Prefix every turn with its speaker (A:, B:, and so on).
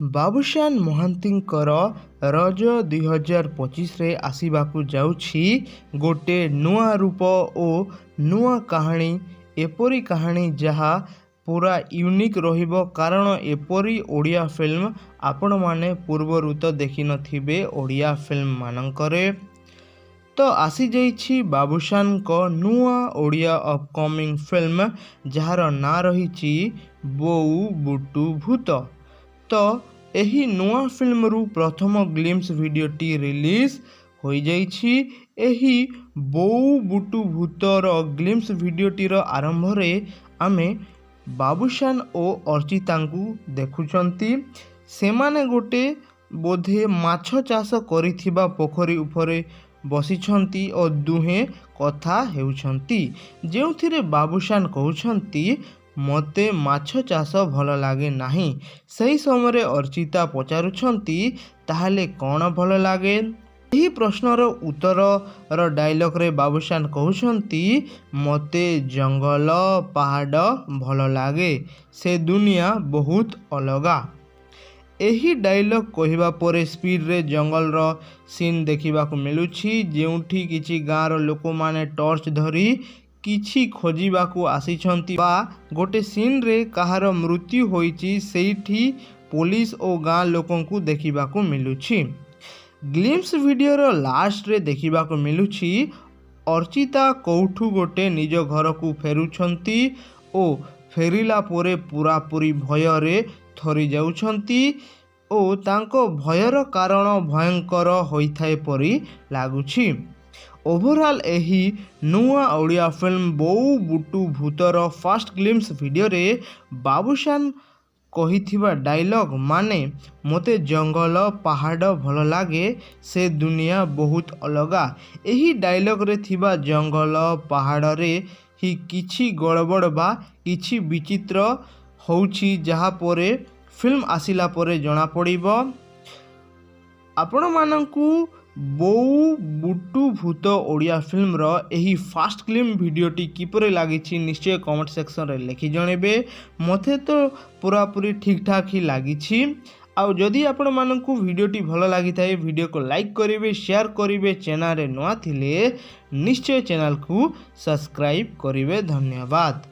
A: ବାବୁସାନ ମହାନ୍ତିଙ୍କର ରଜ 2025ରେ ଆସିବାକୁ ଯାଉଛି ଗୋଟେ ନୂଆ ରୂପ ଓ ନୂଆ କାହାଣୀ। ଏପରି କାହାଣୀ ଯାହା ପୁରା ୟୁନିକ୍ ରହିବ, କାରଣ ଏପରି ଓଡ଼ିଆ ଫିଲ୍ମ ଆପଣମାନେ ପୂର୍ବରୁ ତ ଦେଖିନଥିବେ ଓଡ଼ିଆ ଫିଲ୍ମମାନଙ୍କରେ। ତ ଆସିଯାଇଛି ବାବୁସାନଙ୍କ ନୂଆ ଓଡ଼ିଆ ଅପକମିଂ ଫିଲ୍ମ, ଯାହାର ନାଁ ରହିଛି ବୋଉ ବୁଟୁ ଭୂତ। ତ ଏହି ନୂଆ ଫିଲ୍ମରୁ ପ୍ରଥମ ଗ୍ଲିମ୍ସ ଭିଡ଼ିଓଟି ରିଲିଜ୍ ହୋଇଯାଇଛି। ଏହି ବୋଉ ବୁଟୁ ଭୂତର ଗ୍ଲିମ୍ସ ଭିଡ଼ିଓଟିର ଆରମ୍ଭରେ ଆମେ ବାବୁସାନ ଓ ଅର୍ଚ୍ଚିତାଙ୍କୁ ଦେଖୁଛନ୍ତି। ସେମାନେ ଗୋଟେ ବୋଧେ ମାଛ ଚାଷ କରିଥିବା ପୋଖରୀ ଉପରେ ବସିଛନ୍ତି ଓ ଦୁହେଁ କଥା ହେଉଛନ୍ତି, ଯେଉଁଥିରେ ବାବୁସାନ କହୁଛନ୍ତି, "ମୋତେ ମାଛ ଚାଷ ଭଲ ଲାଗେ ନାହିଁ।" ସେହି ସମୟରେ ଅର୍ଚ୍ଚିତା ପଚାରୁଛନ୍ତି, "ତାହେଲେ କ'ଣ ଭଲ ଲାଗେ?" ଏହି ପ୍ରଶ୍ନର ଉତ୍ତରର ଡାଇଲଗ୍ରେ ବାବୁସାନ କହୁଛନ୍ତି, "ମୋତେ ଜଙ୍ଗଲ ପାହାଡ଼ ଭଲ ଲାଗେ, ସେ ଦୁନିଆ ବହୁତ ଅଲଗା।" ଏହି ଡାଇଲଗ୍ କହିବା ପରେ ସ୍ପିଡ଼ରେ ଜଙ୍ଗଲର ସିନ୍ ଦେଖିବାକୁ ମିଳୁଛି, ଯେଉଁଠି କିଛି ଗାଁର ଲୋକମାନେ ଟର୍ଚ୍ଚ ଧରି କିଛି ଖୋଜିବାକୁ ଆସିଛନ୍ତି ବା ଗୋଟେ ସିନ୍ରେ କାହାର ମୃତ୍ୟୁ ହୋଇଛି, ସେଇଠି ପୋଲିସ ଓ ଗାଁ ଲୋକଙ୍କୁ ଦେଖିବାକୁ ମିଳୁଛି। ଗ୍ଲିମ୍ସ ଭିଡ଼ିଓର ଲାଷ୍ଟରେ ଦେଖିବାକୁ ମିଳୁଛି, ଅର୍ଚ୍ଚିତା କୋଉଠୁ ଗୋଟେ ନିଜ ଘରକୁ ଫେରୁଛନ୍ତି ଓ ଫେରିଲା ପରେ ପୁରାପୁରି ଭୟରେ ଥରି ଯାଉଛନ୍ତି ଓ ତାଙ୍କ ଭୟର କାରଣ ଭୟଙ୍କର ହୋଇଥାଏ ପରି ଲାଗୁଛି। ଓଭରଅଲ୍ ଏହି ନୂଆ ଓଡ଼ିଆ ଫିଲ୍ମ ବୋଉ ବୁଟୁ ଭୂତର ଫାଷ୍ଟ ଗ୍ଲିମ୍ସ ଭିଡ଼ିଓରେ ବାବୁସାନ କହିଥିବା ଡାଇଲଗ୍ ମାନେ "ମୋତେ ଜଙ୍ଗଲ ପାହାଡ଼ ଭଲ ଲାଗେ, ସେ ଦୁନିଆ ବହୁତ ଅଲଗା", ଏହି ଡାଇଲଗ୍ରେ ଥିବା ଜଙ୍ଗଲ ପାହାଡ଼ରେ ହିଁ କିଛି ଗଡ଼ବଡ଼ ବା କିଛି ବିଚିତ୍ର ହେଉଛି, ଯାହା ପରେ ଫିଲ୍ମ ଆସିଲା ପରେ ଜଣାପଡ଼ିବ। ଆପଣମାନଙ୍କୁ ବୋଉ ବୁଟୁ ଭୂତ ଓଡ଼ିଆ ଫିଲ୍ମର ଏହି ଫାଷ୍ଟ ଗ୍ଲିମ୍ସ ଭିଡ଼ିଓଟି କିପରି ଲାଗିଛି, ନିଶ୍ଚୟ କମେଣ୍ଟ ସେକ୍ସନରେ ଲେଖି ଜଣାଇବେ। ମୋତେ ତ ପୁରାପୁରି ଠିକ୍ଠାକ୍ ହିଁ ଲାଗିଛି। ଆଉ ଯଦି ଆପଣମାନଙ୍କୁ ଭିଡ଼ିଓଟି ଭଲ ଲାଗିଥାଏ, ଭିଡ଼ିଓକୁ ଲାଇକ୍ କରିବେ, ସେୟାର କରିବେ। ଚ୍ୟାନେଲରେ ନୂଆ ଥିଲେ ନିଶ୍ଚୟ ଚ୍ୟାନେଲକୁ ସବସ୍କ୍ରାଇବ୍ କରିବେ। ଧନ୍ୟବାଦ।